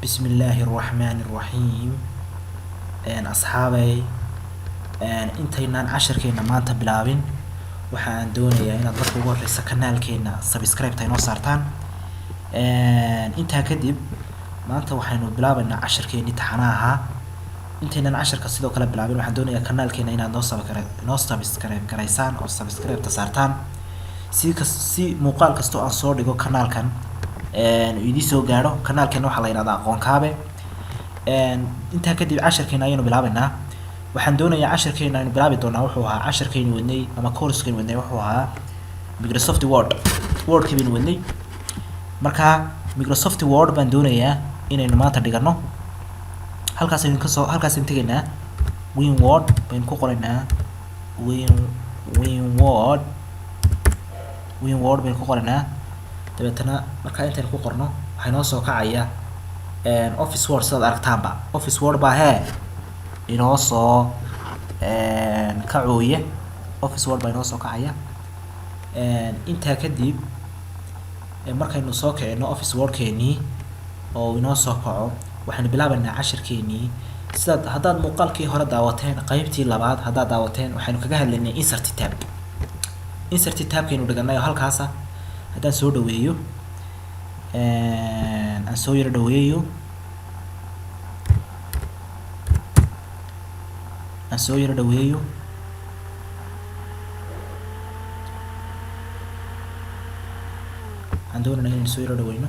Bismillaahi raxmaani raxiim. Asxaabey, intaynaan casharkeena maanta bilaabin, waxa aan doonayaa inaad marka ugu horeysa kanaalkeena subscribe-ta inoo saartaan. Intaa kadib maanta waxaynu bilaabeynaa casharkeenii taxanaha ahaa. Intaynaan casharka sidoo kale bilaabin, waxaan doonayaa kanaalkeena inaad noo subscribe garaysaan oo subscribe-ta saartaan, si kas si muuqaal kasta oo aan soo dhigo kanaalkan idiin soo gaadho. Kanaalkeena waxaa la yidhahdaa Aqoon Kaabe. Intaa kadib casharkeena ayaynu bilaabeynaa. Waxaan doonayaa casharkeena aynu bilaabi doonaa wuxuu ahaa casharkeynu wadnay ama course-keynu wadnay wuxuu ahaa Microsoft Word. Wordkii baynu wadnay. Marka Microsoft Word baan doonayaa inaynu maanta dhigano. Halkaas aynu kasoo halkaasaynu tegaynaa, Win Word baynu ku qoraynaa, Win Word, Win Word baynu ku qoraynaa. Dabeetana markaa intaynu ku qorno waxaa inoo soo kacaya Office Word. Sidaad aragtaanba Office Word baa hee inoo soo kacooya, Office Word baa inoo soo kacaya. Intaa kadib markaynu soo kicino Office Wordkeenii oo inoo soo kaco, waxaynu bilaabeynaa cashirkeenii. Sidaad haddaad muuqaalkii hore daawateen, qeybtii labaad haddaad daawateen, waxaynu kaga hadlaynay insert tab. Insert tabkaynu dhiganay oo halkaasa haddaan soo dhaweeyo, aan soo yaro dhaweeyo, aan soo yaro dhaweeyo. Waxaan doonaynaa inaynu soo yaro dhaweyno.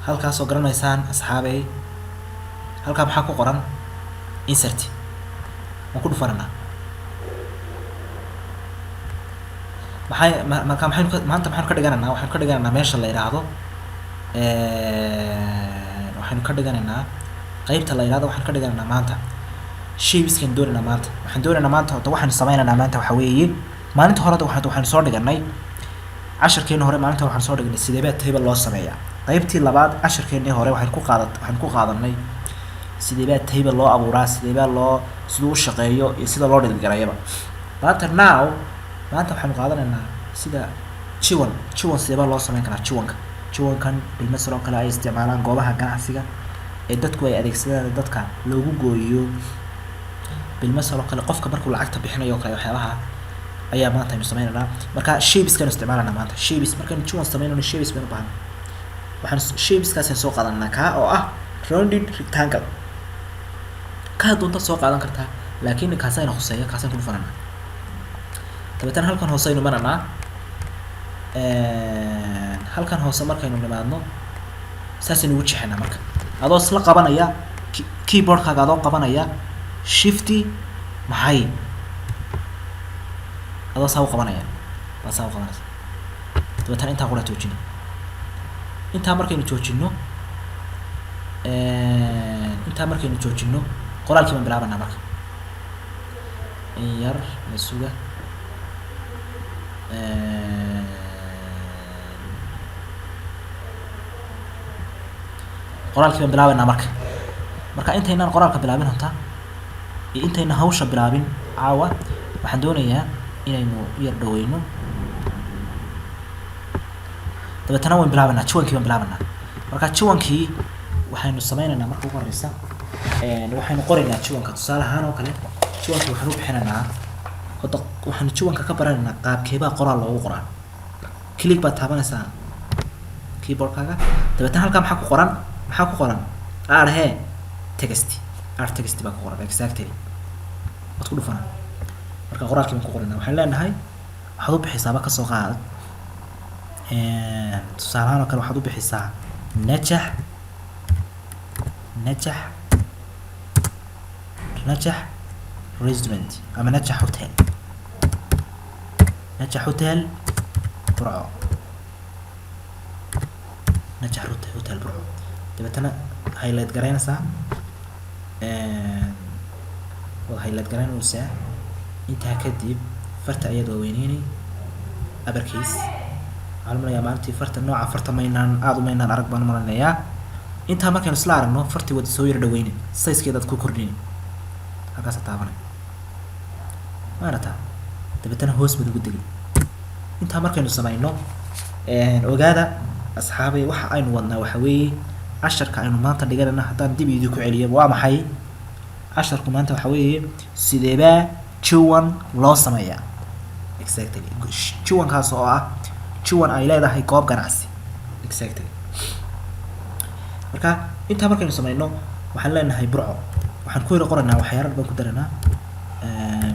Halkaasoo garanaysaan asxaabey, halkaa maxaa ku qoran? Insert waan ku dhufananaa. Maxay marka maxaynu ka maanta maxaynu ka dhiganaynaa? Waxaynu ka dhiganaynaa meesha la yidhaahdo, waxaynu ka dhiganaynaa qeybta la yidhahdo, waxaynu ka dhiganaynaa maanta shapeskaynu doonaynaa maanta. Waxaan doonaynaa maanta horta waxaynu sameynaynaa maanta waxaa weeye, maalinta hore waxaynu soo dhiganay casharkeeni hore, maalinta waxaanu soo dhiganay sidee baa table loo sameeyaa. Qeybtii labaad casharkeenii hore waxaynu ku qaadanay sidee baa table loo abuuraa, sidee baa loo siduu u shaqeeyo iyo sida loo dhilgarayaba. Maanta now maanta waxaynu qaadanaynaa sida jiwan sidee baa loo sameyn karaa. Jiwankan bilmasal oo kale ay isticmaalaan goobaha ganacsiga ee dadku ay adeegsadaan, dadka loogu gooyo bilmasal oo kale qofka markuu lacagta bixinayo oo kale, waxyaabaha ayaa maanta aynu sameynaynaa. Marka shapeskaynu isticmaalanaa maanta. Shapes markaynu jiwan sameynayno, shapes baynu u baahanay. Waxaan shapeskaasaan soo qaadanaa kaa oo ah rounded rectangle. Kaa doontaad soo qaadan kartaa, laakiin kaasayna khuseeya, kaasaan ku dhufananaa. Dabeetana halkan hoose aynu imananaa. Halkan hoose markaynu nimaadno saasaynu ugu jeexanaa. Marka adoo isla qabanaya keyboardkaaga, adoo qabanaya shifty maxay, adoo saa u qabanaya baa saa u qabanaysa. Dabeetana intaa qura joojina. Intaa markaynu joojino, intaa markaynu joojino, qoraalkii baan bilaabanaa. Marka in yar na suga. Qoraalkii baan bilaabanaa. Marka intaynaan qoraalka bilaabin horta iyo intayna hawsha bilaabin caawa, waxaan doonayaa inaynu yar dhaweyno. Dabeetana wayn bilaabanaa, jiwankii baan bilaabanaa. Marka jiwankii waxaynu sameynaynaa marka ugu horeysa, waxaynu qoraynaa jiwanka. Tusaale ahaan oo kale jiwanka waxaynu u bixinaynaa hadda, waxaynu jiwanka ka baranaynaa qaabkeebaa qoraal loogu qoraa. Click baad taabanaysaa keyboardkaaga. Dabeetana halkaa maxaa ku qoran? Maxaa ku qoran? R he text, R text baa ku qoran, exactly. Waad ku dhufanaa. Marka qoraalkii baan ku qoranaa. Waxaan leenahay waxaad u bixisaaba kasoo qaad, tusaale ahaan oo kale waxaad u bixisaa Najax Najax Restaurant ama Najax Hotel, Najax Hotel Burco, Najax Hotel Burco. Dabeetana highlight garaynaysaa, waad highlight garaynaysaa. Intaa kadib farta ayaad waaweyneyni, uppercase. Waxaan umaleyaa maalintii farta nooca farta maynaan aada umaynaan arag baan umaleynayaa. Intaa markaynu isla aragno, fartii wada soo yar dhaweyne, sizekeedaad ku kordhini, halkaasa taabanay, maarata. Dabeetana hoos baad ugu degay. Intaa markaynu samayno, ogaada asxaabay, waxa aynu wadnaa waxa weeye casharka aynu maanta dhiganayna. Haddaan dib idinku celiyo, waa maxay casharku maanta? Waxa weeye sideebaa juwan loo sameeyaa. Exactly, juwankaas oo ah juwan ay leedahay goob ganacsi. Exactly. Marka intaa markaynu samayno, waxaan leenahay Burco. Waxaan ku yara qoranaa waxyaalo baan ku daranaa.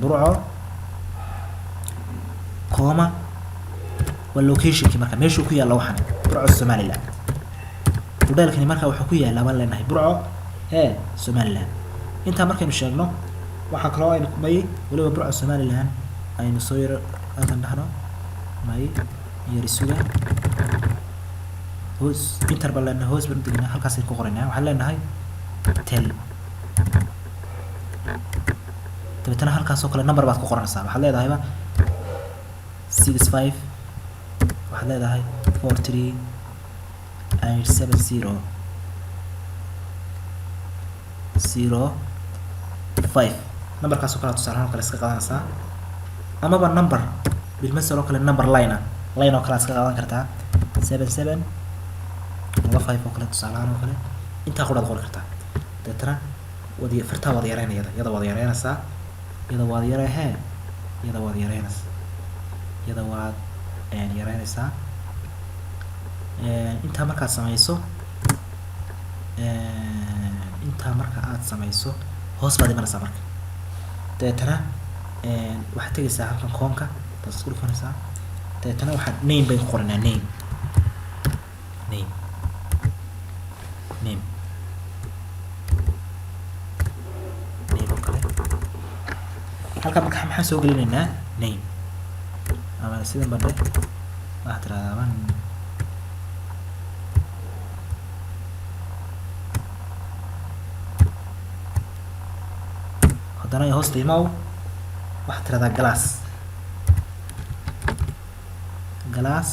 Burco comma, waa locationkii marka meeshuu ku yaalla waxaan, Burco, Somaliland. Hudheelkani marka wuxuu ku yaallaa, baan leenahay, Burco hee Somaliland. Intaa markaynu sheegno, waxaa kaloo aynu may waliba Burco Somaliland aynu soo yaro halkan dhahno, may yarisuga hoos, enter baan leenahay, hoos baan udegnaa, halkaasay ku qoraynaa. Waxaan leenahay tel. Dabeetana halkaas oo kale number baad ku qoranaysaa. Waxaad leedahayba 65, waxaad leedahay 4387005. Numberkaas oo kale tusaalahaan oo kale iska qaadanaysaa, amaba number bilmasal oo kale, number line ah, line oo kale iska qaadan kartaa, 77 laba 5 oo kale tusaalahaan oo kale. Intaa quraad qori kartaa. Dabeetana wad fartaa waad yareynaya, iyada waad yareynaysaa, iyada waad yarehee, iyada waad yareynaysaa, iyada waad yareynaysaa. Intaa markaad samayso, intaa marka aad samayso, hoos baad imanaysaa. Marka dabeetana waxaad tegaysaa halkan comma-ka baad isku dhufanaysaa. Dabeetana waxaad name bayn ku qoranaa, name, name, name, name oo kale. Halkan marka maxaan soo gelinaynaa? Name ama sidan badhe waxaad tirahdaa haddana hoosta imaw, waxaad tirahdaa glass, glass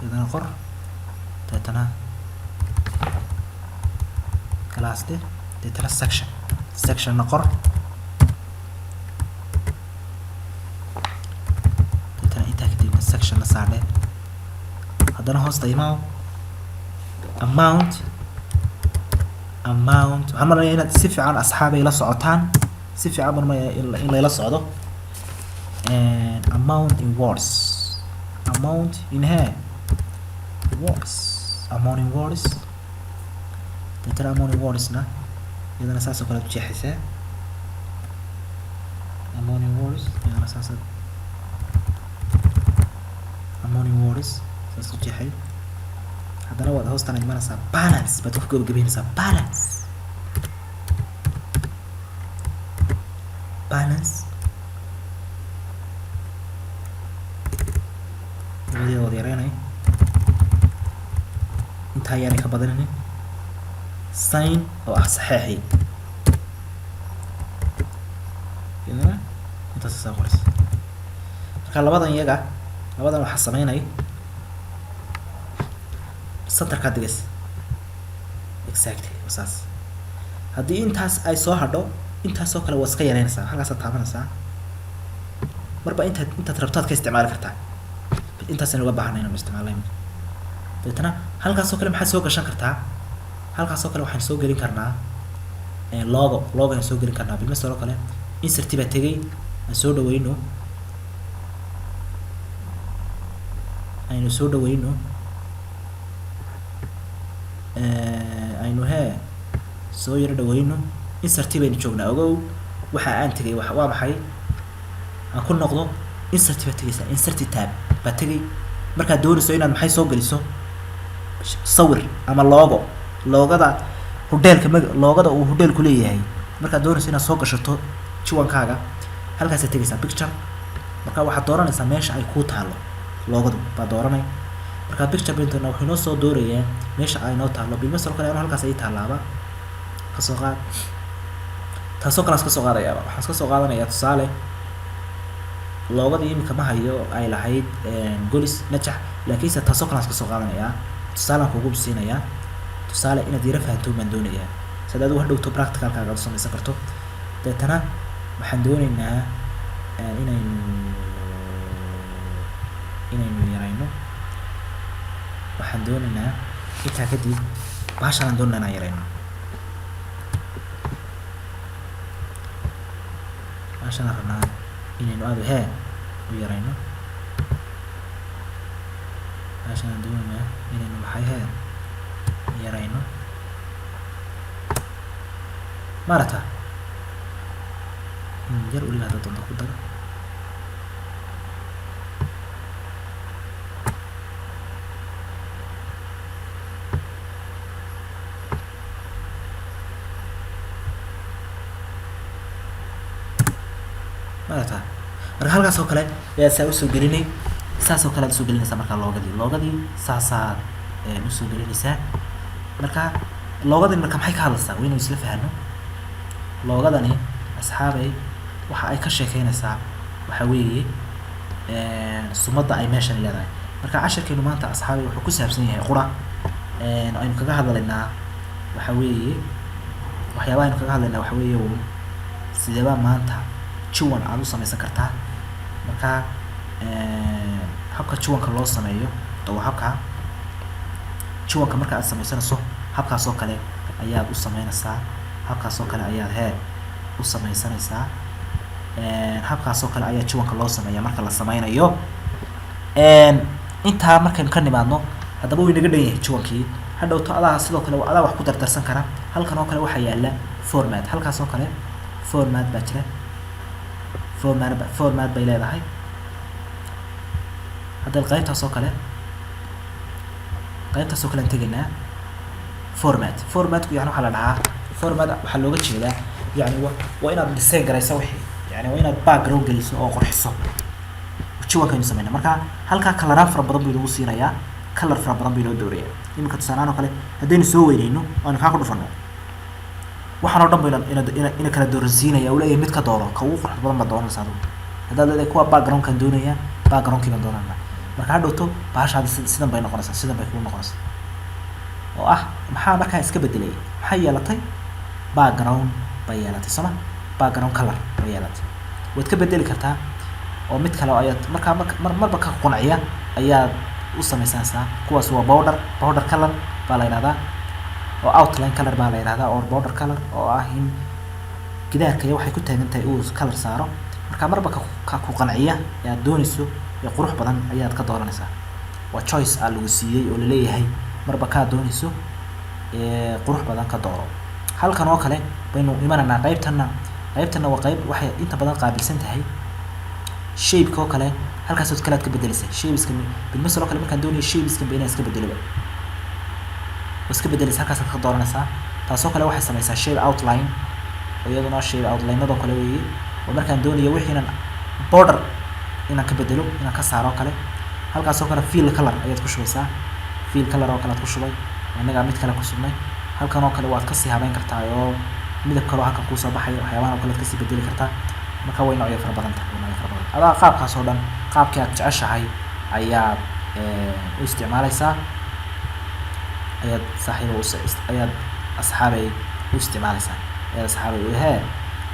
iyadana qor. Deetana glass de, deetana section, sectionna qor. Deetana intaa kadibna section la saardhe. Haddana hoosta imaw, amount, amount. Waxaan maraya inaad si fiican asxaabay la socotaan, si fiican baan maraya in layla socdo. Amount in words, amount in here words, amount in words. Deetana amount in wordsna iyadana saas oo kale aad u jeexaysaa. Amount in words iyadana saasaad, amount in words saas u jeexay. Haddana waad hoostaan imanaysaa, balance baad ku gabagabeynaysaa, balance, balance. Labadeeda wad yareynay, intaa ayaanay ka badaninin. Sign oo ah saxeexii, iyadana intaas saa qoraysa. Marka labadan iyaga, labadan waxaa sameynay centerkaa digays. Exactly, saas. Haddii intaas ay soo hadho, intaasoo kale waa iska yareynaysaa, halkaasaad taabanaysaa. Marba intaad rabto aad ka isticmaali kartaa. Intaasaynu uga baahanay inaynu isticmaalno imika. Dabeetana halkaasoo kale maxaad soo gashan kartaa? Halkaasoo kale waxaan soo gelin karnaa logo. Logo ayaan soo gelin karnaa. Bilmasal oo kale insert baa tegay, aan soo dhaweyno, aynu soo dhaweyno, aynu hee soo yaro dhaweyno. Insert baynu joognaa, ogow. Waxa aan tegay waa maxay? Aan ku noqdo. Insert baad tegaysaa, insert tab baad tegay. Markaad doonayso inaad maxay soo geliso, sawir ama logo, loogada hodheelka, mag loogada uu hodheelku leeyahay, markaad doonayso inaad soo gashato jiwankaaga, halkaasaad tegaysaa, picture. Marka waxaad dooranaysaa meesha ay kuu taalo loogadu baad dooranay. Marka picture painterna wuxuu inoo soo doorayaa meesha ay noo taalo. Bilmasal kale anu halkaas ay taalaaba kasoo qaad, taasoo kale aan iska soo qaadayaaba. Waxaan iska soo qaadanayaa tusaale loogadii imika ma hayo ay lahayd Golis Najax, laakiinse taasoo kale aan iska soo qaadanayaa, tusaalaan kugu siinayaa. Tusaale inaad yara fahanto baan doonayaa, sidaad adigu hadhowto practicalkaaga aad u samaysan karto. Deetana waxaan dooneynaa inaynu yarayno. Waxaan dooneynaa intaa kadib bahashan aan doonayna inaan yarayno. Bahashan aan rabnaa inaynu aada hee u yarayno. Bahashan aan dooneynaa inaynu maxay hee yarayno, maarata in yar weliba hadda doonto ku daro. Maarata marka halkaas oo kale ayaa saa usoo gelinay, saas oo kale aad usoo gelinaysaa. Marka loogadii saasaad usoo gelinaysaa. Marka loogadii marka maxay ka hadlaysaa? Waa inaynu isla fahano. Loogadani, asxaabay, waxa ay ka sheekeynaysaa waxa weeye sumadda ay meeshan leedahay. Marka cashirkeenu maanta, asxaabay, wuxuu ku saabsan yahay qura aynu kaga hadlaynaa waxa weeye, waxyaabaha aynu kaga hadlaynaa waxa weeye uun sideebaa maanta juwan aada u samaysan kartaa. Marka habka juwanka loo sameeyo waa habka juwanka. Marka aad samaysanayso habkaas oo kale ayaad u sameynaysaa, habkaas oo kale ayaad hee u samaysanaysaa, habkaas oo kale ayaa juwanka loo sameeyaa marka la sameynayo. Intaa markaynu ka nimaadno haddaba, way naga dhan yahay juwankii. Hadhowto adaa sidoo kale adaa wax ku dardarsan kara. Halkan oo kale waxaa yaala format, halkaas oo kale format baa jira, format bay leedahay. Hadda qaybtaas oo kale, qaybtaas oo kale aan tegaynaa. Format, formatku yani waxaa la dhahaa format, waxaa looga jeedaa yani waa inaad design garayso wixii, yani waa inaad background geliso oo qurxiso juwankaynu sameyna. Marka halkaa coloraan fara badan buu inagu siinayaa, color fara badan buu inoo doorayaa. Iminka tusaalahaan oo kale haddaynu soo weyneyno oo aynu kaa ku dhufano, waxaan oo dhan ba ina kala dooransiinaya. Uu leeyahay mid ka dooro, ka ugu quruxda badan baad dooranaysa adigu. Haddaad leedahay kuwa backgroundkaan doonaya, backgroundkii baan doonanaa. Marka hadhowto bahashaadi sidan bay noqonaysaa, sidan bay kugu noqonaysaa. Oo ah maxaa markaa iska bedelay? Maxay yeelatay? Background bay yeelatay, sooma? Background color bay yeelatay. Waad ka bedeli kartaa oo mid kale ayaad markaa mar marba ka qanciya ayaad u samaysanaysaa. Kuwaas waa border, border color baa la yidhahdaa, oo outline color baa la yidhahdaa, or border color, oo ah in gidaarka iyo waxay ku taagan tahay uu color saaro. Marka marba ka ku qanciya ee aad doonayso ee qurux badan ayaad ka dooranaysaa. Waa choice aa lagu siiyey oo laleeyahay marba kaa doonayso ee qurux badan ka dooro. Halkan oo kale baynu imanaynaa. Qaybtana waa qayb waxay inta badan qaabilsan tahay shape-ka oo kale. Halkaasood kale aad ka bedelaysaa shapeska. Bilmasal oo kale markaan doonayo shapeskan ba inaan iska bedeloba, waa iska bedelaysa, halkaasaad ka dooranaysaa. Taasoo kale waxay sameysaa shape outline, oo iyaduna shape outline-adoo kale weeye, oo markaan doonayo wixii inaan border inaan ka bedelo, inaan ka saaro oo kale. Halkaas oo kale fill color ayaad ku shubaysaa, fill color oo kale aad ku shubay. Innagaa mid kale ku subnay. Halkan oo kale waad kasii habeyn kartaa oo midab kaloo halkan kuusoo baxayo, waxyaabahan oo kale aad kasii bedeli kartaa. Marka way noocyo fara badan tahay, way noocyo fara badan. Adaa qaabkaas oo dhan qaabkii aad jeceshahay ayaad u isticmaalaysaa, ayaad saaxiiba ayaad asxaabay u isticmaalaysaa, ayaad asxaabay hee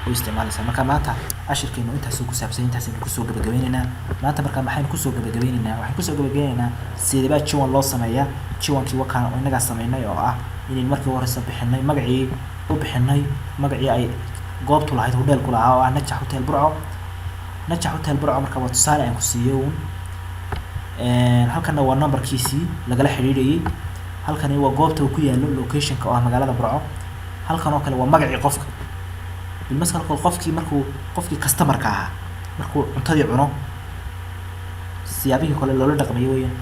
u isticmaalaysaa. Marka maanta cashirkeenu intaasuu ku saabsan, intaasaynu kusoo gabagabeyneynaa maanta. Marka maxaynu kusoo gabagabeyneynaa? Waxaynu kusoo gabagabeyneynaa sideebaa jiwan loo sameeyaa. Jiwankii wakaan oo innagaa sameynay, oo ah inaynu markii ugu horeysa bixinay magacii, u bixinay magacii ay goobtu lahayd, hodheelku lahaa, oo ah Najax Hotel Burco, Najax Hotel Burco. Marka waa tusaale aan ku siiyey uun. Halkana waa numberkiisii lagala xidhiidhayay. Halkani waa goobta uu ku yaalo, locationka, oo ah magaalada Burco. Halkan oo kale waa magacii qofka. Bilmasalka qofkii markuu qofkii customerka ahaa markuu cuntadii cuno, siyaabihii kale loola dhaqmayo weeyaan.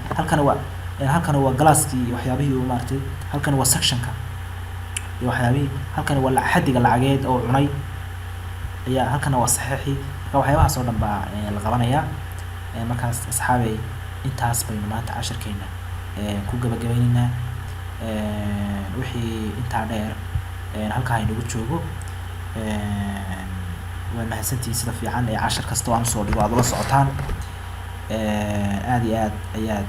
Halkani waa galaaskii iyo waxyaabihii uu maaragtay. Halkani waa sectionka iyo waxyaabihii. Halkani waa xaddiga lacageed oo cunay ayaa. Halkana waa saxiixii. Marka waxyaabahaas oo dhan baa la qabanayaa. Markaas asxaabey, intaas baynu maanta cashirkeena ku gabagabeyneynaa. Wixii intaa dheer halkaa inagu joogo. Waa mahadsantihiin sida fiican ee cashar kasta oo aan usoo dhigo aad ula socotaan. Aad iyo aad ayaad.